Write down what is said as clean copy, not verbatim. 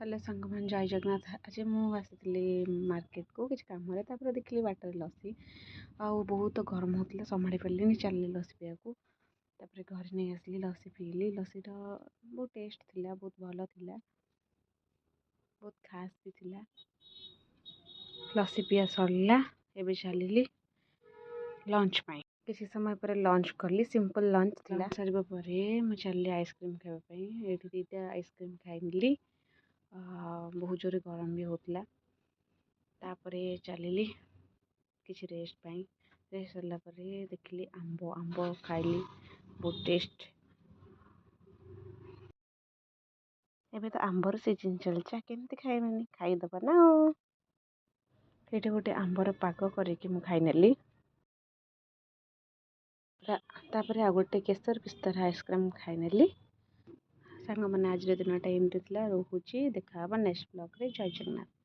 Hello ସାଙ୍ଗମାନେ, ଜୟ ଜଗନ୍ନାଥ। ଆଜି ମୁଁ ଆସିଥିଲି ମାର୍କେଟକୁ କିଛି କାମରେ। ତାପରେ ଦେଖିଲି ବାଟରେ ଲସି, ଆଉ ବହୁତ ଗରମ ହେଉଥିଲା, ସମ୍ଭାଳି ପାରିଲିନି, ଚାଲିଲି ଲସି ପିଇବାକୁ। ତାପରେ ଘରେ ନେଇ ଆସିଲି, ଲସି ପିଇଲି। ଲସିର ବହୁତ ଟେଷ୍ଟ ଥିଲା, ବହୁତ ଭଲ ଥିଲା, ବହୁତ ଖାସ୍ ବି ଥିଲା। ଲସି ପିଆ ସରିଲା, ଏବେ ଚାଲିଲି ଲଞ୍ଚ ପାଇଁ। କିଛି ସମୟ ପରେ ଲଞ୍ଚ କଲି, ସିମ୍ପଲ୍ ଲଞ୍ଚ ଥିଲା। ସରିବା ପରେ ମୁଁ ଚାଲିଲି ଆଇସ୍କ୍ରିମ୍ ଖାଇବା ପାଇଁ। ଏଇଠି 2ଟା ଆଇସ୍କ୍ରିମ୍ ଖାଇଲି। ବହୁତ ଜୋରେ ଗରମ ବି ହେଉଥିଲା। ତାପରେ ଚାଲିଲି କିଛି ରେଷ୍ଟ ପାଇଁ। ରେଷ୍ଟ ସରିଲା ପରେ ଦେଖିଲି ଆମ୍ବ, ଆମ୍ବ ଖାଇଲି, ବହୁତ ଟେଷ୍ଟ। ଏବେ ତ ଆମ୍ବର ସିଜନ୍ ଚାଲିଛି, କେମିତି ଖାଇବାନି, ଖାଇଦେବା ନା। ଆଉ ଏଇଠି ଗୋଟେ ଆମ୍ବର ପାଗ କରିକି ମୁଁ ଖାଇନେଲି। ତାପରେ ଆଉ ଗୋଟେ କେଶର ପିସ୍ତାର ଆଇସ୍କ୍ରିମ୍ ଖାଇନେଲି। ସାଙ୍ଗମାନେ, ଆଜିର ଦିନଟା ଏମିତି ଥିଲା। ରହୁଛି, ଦେଖା ହେବ ନେକ୍ସଟ ବ୍ଲଗ୍ରେ। ଜୟ ଜଗନ୍ନାଥ।